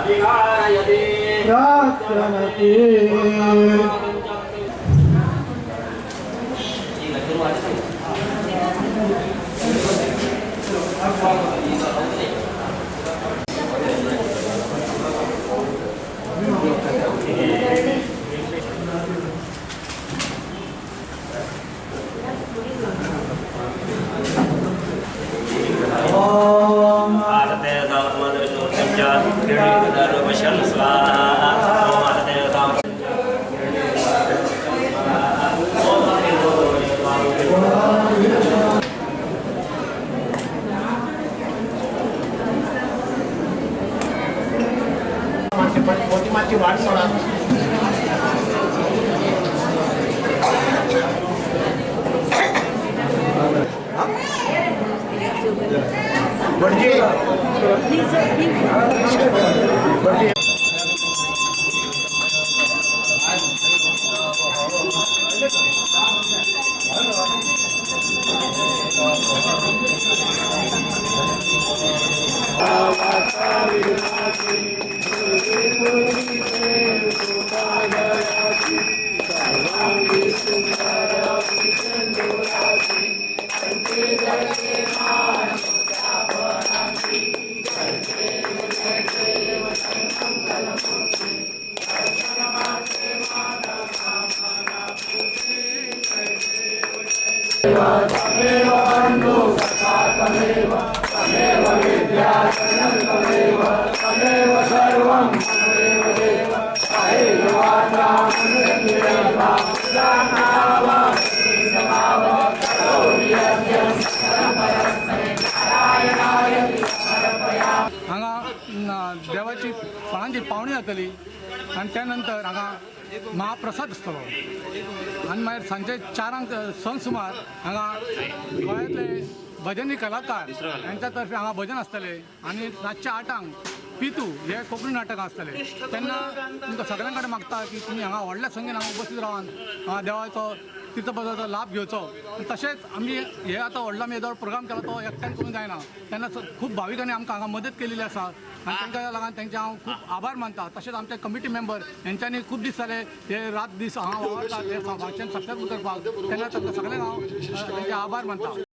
प्रार्थयते। वाट सोडा। हांगा देवाची फळांची पावणी जातली आनी त्या नंतर हांगा महाप्रसाद आसतलो आनी मागीर सांजे 4 संक सुमार हांगा गोंयांतले भजनी कलाकार हांच्या तर्फे हांगा भजन आसतले आनी रातच्या 8 पितू हे कोंकणी नाटक आसतले। तेन्ना तुमकां सगळ्यां कडेन मागता की तुमी हांगा व्हडल्या संख्येन हांगा उपस्थित रावन हांगा देवाचो तीर्थप्रसादाचो लाभ घेवचो। तशेंच आमी हे आतां व्हडलो आमी येदो प्रोग्राम केला तो एकट्यान करूंक जायना, तेन्ना खूब भाविकांनी आमकां हांगा मदत केलेली आसा आनी तांकां लागून तेंचे हांव खूब आभार मानता। तशेंच आमचे कमिटी मेंबर हेंच्यांनी खूब दीस जाले हे रात दीस हांगा वावरतात हे फंक्शन सक्सेसफूल करपाक, तेन्ना तांकां सगळ्यांक हांव तेंचे आभार मानता।